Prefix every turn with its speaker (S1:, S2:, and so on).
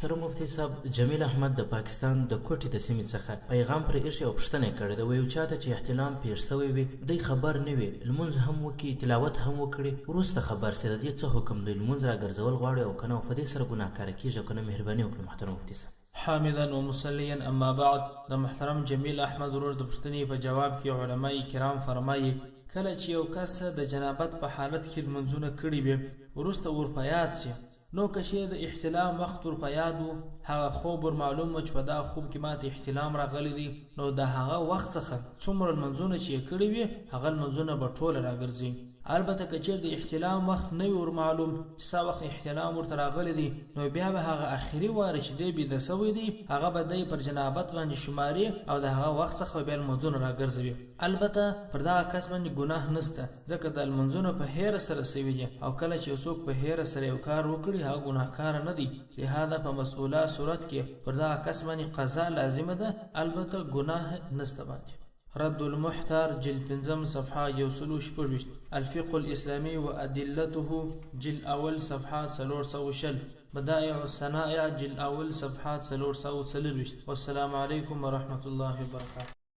S1: محترم مفتي صاحب، جمیل احمد د پاکستان د کوټې د سیمې څخه پیغام پرې ایښی او پوښتنه یې کړې ده، وایي یو چاته چې احتلام پېښ شوی وي، دی خبر نه وي، لمونځ هم وکړي، تلاوت هم وکړي، وروسته خبر شي، د دې څه حکم دی، لمونځ راګرځول غواړي او که نه، او په دې سره ګناهکاره کېږي او که نه؟ مهرباني وکړئ محترم مفتي صاحب.
S2: حامدا ومصليا، اما بعد. د محترم جمیل احمد ورور د پوښتنې په جواب کې علماء کرام فرمایي، کله چې یو کس د جنابت په حالت کې لمونځونه کړي وي، وروسته ور په یاد شي، نو که چیرې د احتلام وخت ور په یاد و، هغه خوب ور معلوم و چې په دا خوب کې ماته احتلام راغلی دی، نو د هغه وخت څخه څومره لمونځونه چې یې کړي وي، هغه لمونځونه به ټوله راګرځي. البته که چیرې د احتلام وخت نه وي ور معلوم چې څه وخت احتلام ورته راغلی دی، نو بیا به هغه اخري واره چې دی بیده سوی دی، هغه به دی پر جنابت باندې شماري او د هغه وخت څخه به بیا لمونځونه راګرځوي. البته پر دغه کس باندې ګناه نسته، ځکه د لمونځونو په هېره سره سوي دي، او کله چې یو څوک په هېره سره یو کار وکړي، هغه ګناهکاره نه دی. لهذا په مسؤله صورت کې پر دغه کس باندې قضا لازمه ده، البته ګناه نسته باندې. رد المحتار جلد پنځم صفحه 126، الفقه الاسلامي و ادلته جلد اول صفحه 420، بدائع الصنائع جلد اول صفحه 424. والسلام علیکم ورحمة الله وبرکاته.